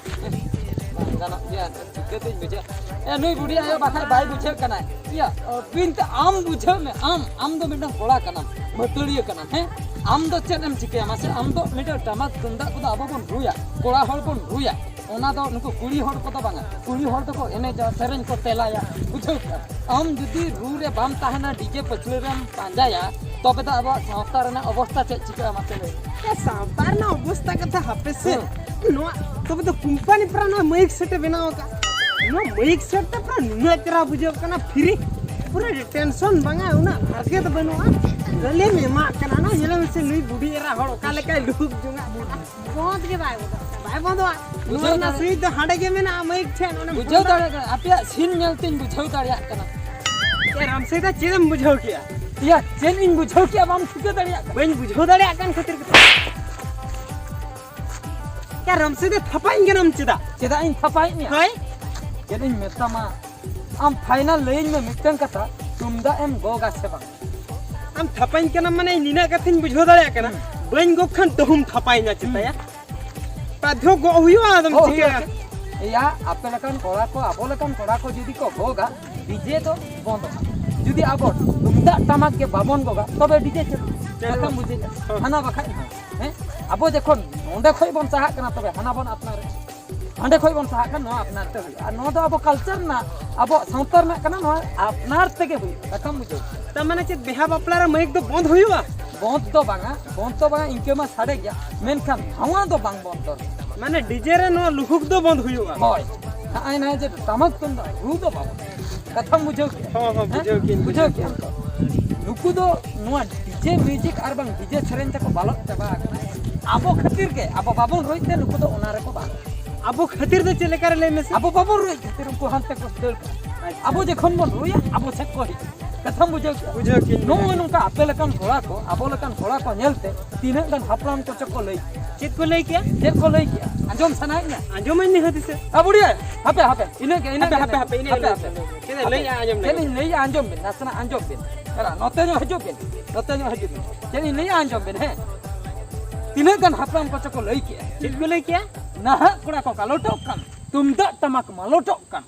ᱵᱟᱝ ᱜᱟᱱᱚᱜ ᱜᱮᱭᱟ, ᱪᱤᱠᱟᱹᱛᱤᱧ ᱵᱩᱡᱷᱟᱹᱣ? ᱮ, ᱱᱩᱭ ᱵᱩᱰᱷᱤ ᱟᱭᱳ ᱵᱟᱠᱷᱟᱡ ᱵᱟᱭ ᱵᱩᱡᱷᱟᱹᱜ ᱠᱟᱱᱟᱭ᱾ ᱤᱭᱟᱹ, ᱵᱤᱱᱛᱮ ᱟᱢ ᱵᱩᱡᱷᱟᱹᱣ ᱢᱮ, ᱟᱢ, ᱟᱢ ᱫᱚ ᱢᱤᱫᱴᱟᱝ ᱠᱚᱲᱟ ᱠᱟᱱᱟᱢ, ᱢᱟᱹᱛᱟᱹᱲᱤᱭᱟᱹ ᱠᱟᱱᱟᱢ, ᱦᱮᱸ? ᱟᱢ ᱫᱚ ᱪᱮᱫ ᱮᱢ ᱪᱤᱠᱟᱹᱭᱟ ᱢᱟᱥᱮ? ᱟᱢ ᱫᱚ ᱢᱤᱫᱴᱟᱝ ᱴᱟᱢᱟᱠ ᱛᱩᱢᱫᱟᱜ ᱠᱚᱫᱚ ᱟᱵᱚ ᱵᱚᱱ ᱨᱩᱭᱟ, ᱠᱚᱲᱟ ᱦᱚᱲ ᱵᱚᱱ ᱨᱩᱭᱟ᱾ ᱚᱱᱟ ᱫᱚ ᱱᱩᱠᱩ ᱠᱩᱲᱤ ᱦᱚᱲ ᱠᱚᱫᱚ ᱵᱟᱝᱟ᱾ ᱠᱩᱲᱤ ᱦᱚᱲ ᱫᱚᱠᱚ ᱮᱱᱮᱡᱟ, ᱥᱮᱨᱮᱧ ᱠᱚ ᱛᱮᱞᱟᱭᱟ, ᱵᱩᱡᱷᱟᱹᱣ ᱠᱮᱫᱟ? ᱟᱢ ᱡᱩᱫᱤ ᱨᱩ ᱨᱮ ᱵᱟᱢ ᱛᱟᱦᱮᱱᱟ, ᱰᱤᱡᱮ ᱯᱟᱹᱪᱷᱞᱟᱹ ᱨᱮᱢ ᱯᱟᱸᱡᱟᱭᱟ, ᱛᱚᱵᱮ ᱫᱚ ᱟᱵᱚᱣᱟᱜ ᱥᱟᱶᱛᱟ ᱨᱮᱱᱟᱜ ᱚᱵᱚᱥᱛᱟ ᱪᱮᱫ ᱪᱤᱠᱟᱹᱜᱼᱟ, ᱢᱟᱥᱮ ᱞᱟᱹᱭ ᱢᱮ᱾ ᱮ, ᱥᱟᱶᱛᱟ ᱨᱮᱱᱟᱜ ᱚᱵᱚᱥᱛᱟ ᱠᱟᱛᱷᱟ ᱦᱟᱯᱮ ᱥᱮ᱾ ᱦᱮᱸ᱾ ᱱᱚᱣᱟ ᱛᱚᱵᱮ ᱫᱚ ᱠᱳᱢᱯᱟᱱᱤ ᱯᱟᱨᱟ ᱱᱚᱣᱟ ᱢᱟᱹᱭᱤᱠ ᱥᱮᱴ ᱮ ᱵᱮᱱᱟᱣ ᱟᱠᱟᱫ᱾ ᱱᱚᱣᱟ ᱢᱟᱹᱭᱤᱠ ᱥᱮᱴ ᱛᱮ ᱯᱟᱨᱟ ᱱᱩᱱᱟᱹᱜ ᱪᱮᱦᱨᱟ ᱵᱩᱡᱷᱟᱹᱜ ᱠᱟᱱᱟ, ᱯᱷᱨᱤ᱾ ᱯᱩᱨᱟᱹ ᱴᱮᱱᱥᱚᱱ ᱵᱟᱝᱟ, ᱩᱱᱟᱹᱜ ᱦᱟᱨᱠᱮᱛ ᱵᱟᱹᱱᱩᱜᱼᱟ᱾ ᱠᱷᱟᱹᱞᱤᱢ ᱮᱢᱟᱜ ᱠᱟᱱᱟ, ᱱᱚᱣᱟ ᱧᱮᱞ ᱢᱮᱥᱮ, ᱱᱩᱭ ᱵᱩᱰᱷᱤ ᱮᱨᱟ ᱦᱚᱲ ᱚᱠᱟ ᱞᱮᱠᱟᱭ ᱞᱩᱦᱩᱠ ᱡᱚᱝᱟᱜ ᱠᱟᱱᱟ᱾ ᱵᱚᱸᱫᱽ ᱜᱮ ᱵᱟᱭ ᱵᱚᱸᱫᱚᱜ ᱠᱟᱱᱟ, ᱵᱟᱭ ᱵᱚᱸᱫᱚᱜᱼᱟ᱾ ᱵᱩᱡᱷᱟᱹᱣ ᱱᱚᱣᱟ ᱨᱮᱱᱟᱜ ᱫᱟᱲᱮ- ᱥᱩᱭᱤᱡ ᱫᱚ ᱦᱟᱸᱰᱮ ᱜᱮ ᱢᱮᱱᱟᱜᱼᱟ, ᱢᱟᱹᱭᱤᱠ ᱴᱷᱮᱱ᱾ ᱚᱱᱮ ᱵᱩᱡᱷᱟᱹᱣ ᱵᱚᱸᱫᱚᱜ- ᱫᱟᱲᱮᱭᱟᱜ ᱠᱟᱱᱟ, ᱟᱯᱮᱭᱟᱜ ᱥᱤᱱ ᱧᱮᱞ ᱛᱤᱧ ᱵᱩᱡᱷᱟᱹᱣ ᱫᱟᱲᱮᱭᱟᱜ ᱠᱟᱱᱟ᱾ ᱮ ᱨᱟᱢᱥᱤ ᱫᱟ, ᱪᱮᱫ ᱮᱢ ᱵᱩᱡᱷᱟᱹᱣ ᱠᱮᱜᱼᱟ? ᱭᱟ, ᱪᱮᱫ ᱤᱧ ᱵᱩᱡᱷᱟᱹᱣ ᱠᱮᱜᱼᱟ ᱵᱟᱢ ᱴᱷᱤᱠᱟᱹ ᱫᱟᱲᱮᱭᱟᱜ ᱠᱟᱱᱟ? ᱵᱟᱹᱧ ᱵᱩᱡᱷᱟᱹᱣ ᱫᱟᱲᱮᱭᱟᱜ ᱠᱟᱱ ᱠᱷᱟᱹᱛᱤᱨ ᱜᱮ᱾ ᱭᱟ ᱨᱟᱢᱥᱤ ᱫᱟ, ᱛᱷᱟᱯᱟᱧ ᱠᱟᱱᱟᱢ ᱪᱮᱫᱟᱜ? ᱪᱮᱫᱟᱜ ᱤᱧ ᱛᱷᱟᱯᱟᱭᱮᱫ ᱢᱮᱭᱟ? ᱦᱳᱭ᱾ ᱪᱮᱫ ᱤᱧ ᱢᱮᱛᱟᱢᱟ, ᱟᱢ ᱯᱷᱟᱭᱱᱟᱞ ᱞᱟᱹᱭᱟᱹᱧ ᱢᱮ ᱢᱤᱫᱴᱟᱝ ᱠᱟᱛᱷᱟ, ᱛᱩᱢᱫᱟᱜ ᱮᱢ ᱜᱚᱜᱟ ᱥᱮ ᱵᱟᱝ? ᱟᱢ ᱛᱷᱟᱯᱟᱧ ᱠᱟᱱᱟᱢ ᱢᱟᱱᱮ ᱤᱧ ᱱᱤᱱᱟᱹᱜ ᱠᱟᱛᱷᱟᱧ ᱵᱩᱡᱷᱟᱹᱣ ᱫᱟᱲᱮᱭᱟᱜ ᱠᱟᱱᱟ᱾ ᱦᱩᱸ᱾ ᱵᱟᱹᱧ ᱜᱚᱜ ᱠᱷᱟᱱ ᱛᱟᱹᱦᱩᱢ ᱛᱷᱟᱯᱟᱭᱤᱧᱟ ᱪᱮᱛᱟᱭᱟ? ᱦᱩᱸ᱾ ᱵᱟᱫᱽᱫᱷᱚ ᱜᱚᱜ ᱦᱩᱭᱩᱜᱼᱟ, ᱟᱫᱚᱢ ᱜᱚᱜ ᱦᱩᱭᱩᱜᱼᱟ ᱪᱤᱠᱟᱹᱭᱟ? ᱪᱮᱫ? ᱮᱭᱟ, ᱟᱯᱮ ᱞᱮᱠᱟᱱ ᱠᱚᱲᱟ ᱠᱚ, ᱟᱵᱚ ᱞᱮᱠᱟᱱ ᱠᱚᱲᱟ ᱠᱚ ᱡᱩᱫᱤ ᱠᱚ ᱜᱚᱜᱟ, ᱰᱤᱡᱮ ᱫᱚ ᱵᱚᱱᱫᱚᱜᱼᱟ᱾ ᱡᱩᱫᱤ ᱟᱵᱚ ᱛᱩᱢᱫᱟᱜ ᱴᱟᱢᱟᱠ ᱜᱮ ᱵᱟᱵᱚᱱ ᱜᱚᱜᱟ, ᱛᱚᱵᱮ ᱰᱤᱡᱮ ᱪᱮᱫ? ᱪᱮᱫ? ᱠᱟᱛᱷᱟᱢ ᱵᱩᱡᱷᱟᱹᱣᱮᱫᱼᱟ? ᱦᱮᱸ᱾ ᱦᱟᱱᱟ ᱵᱟᱠᱷᱟᱡ ᱱᱚᱣᱟ᱾ ᱦᱮᱸ? ᱟᱵᱚ ᱡᱚᱠᱷᱚᱱ ᱱᱚᱸᱰᱮ ᱠᱷᱚᱡ ᱵᱚᱱ ᱥᱟᱦᱟᱜ ᱠᱟᱱᱟ, ᱛᱚᱵᱮ ᱦᱟᱱᱟ ᱵᱚᱱ ᱟᱯᱱᱟᱨᱮᱫᱼᱟ᱾ ᱦᱟᱸᱰᱮ ᱠᱷᱚᱡ ᱵᱚᱱ ᱥᱟᱦᱟᱜ ᱠᱟᱱᱟ, ᱱᱚᱣᱟ ᱟᱯᱱᱟᱨ ᱛᱮ ᱦᱩᱭᱩᱜᱼᱟ᱾ ᱟᱨ ᱱᱚᱣᱟ ᱫᱚ ᱟᱵᱚ ᱠᱟᱞᱪᱟᱨ ᱨᱮᱱᱟᱜ, ᱟᱵᱚᱣᱟᱜ ᱥᱟᱶᱛᱟ ᱨᱮᱱᱟᱜ ᱠᱟᱱᱟ, ᱱᱚᱣᱟ ᱟᱯᱱᱟᱨ ᱛᱮᱜᱮ ᱦᱩᱭᱩᱜᱼᱟ᱾ ᱠᱟᱛᱷᱟᱢ ᱵᱩᱡᱷᱟᱹᱣ ᱠᱮᱫᱟ? ᱛᱟᱨ ᱢᱟᱱᱮ ᱪᱮᱫ, ᱵᱤᱦᱟ ᱵᱟᱯᱞᱟ ᱨᱮ ᱢᱟᱹᱭᱤᱠ ᱫᱚ ᱵᱚᱱᱫ ᱦᱩᱭᱩᱜᱼᱟ? ᱵᱚᱱᱫ ᱫᱚ ᱵᱟᱝᱟ, ᱵᱚᱱᱫ ᱫᱚ ᱵᱟᱝᱟ, ᱤᱱᱠᱟᱹ ᱢᱟ ᱥᱟᱰᱮ ᱜᱮᱭᱟ, ᱢᱮᱱᱠᱷᱟᱱ ᱱᱚᱣᱟ ᱫᱚ ᱵᱟᱝ ᱵᱚᱱᱫ ᱫᱚᱨᱠᱟᱨ᱾ ᱢᱟᱱᱮ ᱰᱤᱡᱮ ᱨᱮ ᱱᱚᱣᱟ ᱞᱩᱦᱩᱠ ᱫᱚ ᱵᱚᱱᱫ ᱦᱩᱭᱩᱜᱼᱟ? ᱦᱳᱭ, ᱱᱚᱜᱼᱚᱭ ᱱᱚᱣᱟ ᱡᱮ ᱴᱟᱢᱟᱠ ᱛᱩᱢᱫᱟᱜ ᱨᱩ ᱫᱚ ᱵᱟᱵᱚᱱ, ᱠᱟᱛᱷᱟᱢ ᱵᱩᱡᱷᱟᱹᱣ ᱠᱮᱫᱟ? ᱦᱚᱸ, ᱦᱚᱸ, ᱦᱮᱸ? ᱵᱩᱡᱷᱟᱹᱣ ᱠᱮᱫᱟᱹᱧ, ᱵᱩᱡᱷᱟᱹᱣ ᱵᱩᱡᱷᱟᱹᱣ ᱠᱮᱫᱟᱢ ᱛᱚ? ᱱᱩᱠᱩ ᱫᱚ ᱱᱚᱣᱟ ᱰᱤᱡᱮ ᱢᱤᱣᱡᱤᱠ ᱟᱨ ᱵᱟᱝ ᱰᱤᱡᱮ ᱥᱮᱨᱮᱧ ᱛᱮᱠᱚ ᱵᱟᱞᱚᱫ ᱪᱟᱵᱟ ᱟᱠᱟᱱᱟ᱾ ᱟᱵᱚ ᱠᱷᱟᱹᱛᱤᱨ ᱜᱮ, ᱟᱵᱚ ᱵᱟᱵᱚᱱ ᱨᱩᱭ ᱛᱮ ᱱᱩᱠᱩ ᱫᱚ ᱚᱱᱟ ᱨᱮᱠᱚ ᱵᱟᱞᱚᱜ᱾ ᱟᱵᱚ ᱠᱷᱟᱹᱛᱤᱨ ᱫᱚ ᱪᱮᱫ ᱞᱮᱠᱟ ᱨᱮ ᱞᱟᱹᱭ ᱢᱮᱥᱮ? ᱟᱵᱚ ᱵᱟᱵᱚᱱ ᱨᱩᱭ ᱠᱷᱟᱹᱛᱤᱨ ᱩᱱᱠᱩ ᱦᱟᱱᱛᱮ ᱠᱚ ᱫᱟᱹᱲ ᱠᱟᱱᱟ᱾ ᱟᱪᱪᱷᱟ᱾ ᱟᱵᱚ ᱡᱚᱠᱷᱚᱱ ᱵᱚᱱ ᱨᱩᱭᱟ, ᱟᱵᱚ ᱥᱮᱫ ᱠᱚ ᱦᱤᱡᱩᱜᱼᱟ᱾ ᱠᱟᱛᱷᱟᱢ ᱵᱩᱡᱷᱟᱹᱣ ᱠᱮᱫᱟ? ᱵᱩᱡᱷᱟᱹᱣ ᱠᱮᱫᱟᱹᱧ, ᱱᱚᱜᱼᱚᱭ ᱵᱩᱡᱷᱟᱹᱣ ᱱᱚᱝᱠᱟ ᱟᱯᱮ ᱞᱮᱠᱟᱱ ᱠᱚᱲᱟ ᱠᱚ, ᱟᱵᱚ ᱞᱮᱠᱟᱱ ᱠᱚᱲᱟ ᱠᱚ ᱧᱮᱞ ᱛᱮ ᱛᱤᱱᱟᱹᱜ ᱜᱟᱱ ᱦᱟᱯᱲᱟᱢ ᱠᱚᱪᱚ ᱠᱚ ᱞᱟᱹᱭ᱾ ᱪᱮᱫ ᱠᱚ ᱞᱟᱹᱭ ᱠᱮᱜᱼᱟ? ᱪᱮᱫ ᱠᱚ ᱞᱟᱹᱭ ᱠᱮᱜᱼᱟ? ᱟᱸᱡᱚᱢ ᱥᱟᱱᱟᱭᱮᱫ ᱢᱮᱭᱟ? ᱟᱸᱡᱚᱢᱟᱹᱧ ᱱᱤᱦᱟᱹᱛ ᱥᱮ᱾ ᱟ, ᱵᱩᱰᱷᱤᱭᱟ, ᱦᱟᱯᱮ, ᱦᱟᱯᱮ, ᱤᱱᱟᱹ ᱜᱮ, ᱤᱱᱟᱹ ᱦᱟᱯᱮ, ᱜᱮ, ᱦᱟᱯᱮ, ᱤᱱᱟᱹ ᱦᱟᱯᱮ, ᱜᱮ, ᱤᱱᱟᱹ ᱦᱟᱯᱮ, ᱜᱮ᱾ ᱦᱟᱯᱮ᱾ ᱪᱮᱫ ᱮ ᱞᱟᱹᱭᱮᱜᱼᱟ, ᱟᱸᱡᱚᱢ ᱪᱮᱫ ᱞᱮᱜᱮ᱾ ᱤᱧ ᱞᱟᱹᱭᱮᱜᱼᱟ, ᱟᱸᱡᱚᱢ ᱵᱤᱱ, ᱱᱟᱥᱮᱱᱟᱜ ᱟᱸᱡᱚᱢ ᱵᱤᱱ᱾ ᱮᱨᱟ, ᱱᱚᱛᱮ ᱧᱚᱜ ᱦᱤᱡᱩᱜ ᱵᱤᱱ, ᱱᱚᱛᱮ ᱧᱚᱜ ᱦᱤᱡᱩᱜ ᱵᱤᱱ᱾ ᱪᱮᱫ ᱤᱧ ᱞᱟᱹᱭᱮᱜᱼᱟ, ᱟᱸᱡᱚᱢ ᱵᱤᱱ, ᱦᱮᱸ᱾ ᱛᱤᱱᱟᱹᱜ ᱜᱟᱱ ᱦᱟᱯᱲᱟᱢ ᱠᱚᱪᱚ ᱠᱚ ᱞᱟᱹᱭ ᱠᱮᱜᱼᱟ᱾ ᱪᱮᱫ ᱠᱚ ᱞᱟᱹᱭ ᱠᱮᱜᱼᱟ? ᱱᱟᱦᱟᱜ ᱠᱚᱲᱟ ᱠᱚ ᱠᱟᱞᱚᱴᱚᱜ ᱠᱟᱱ, ᱛᱩᱢᱫᱟᱜ ᱴᱟᱢᱟᱠ ᱢᱟᱞᱚᱴᱚᱜ ᱠᱟᱱ᱾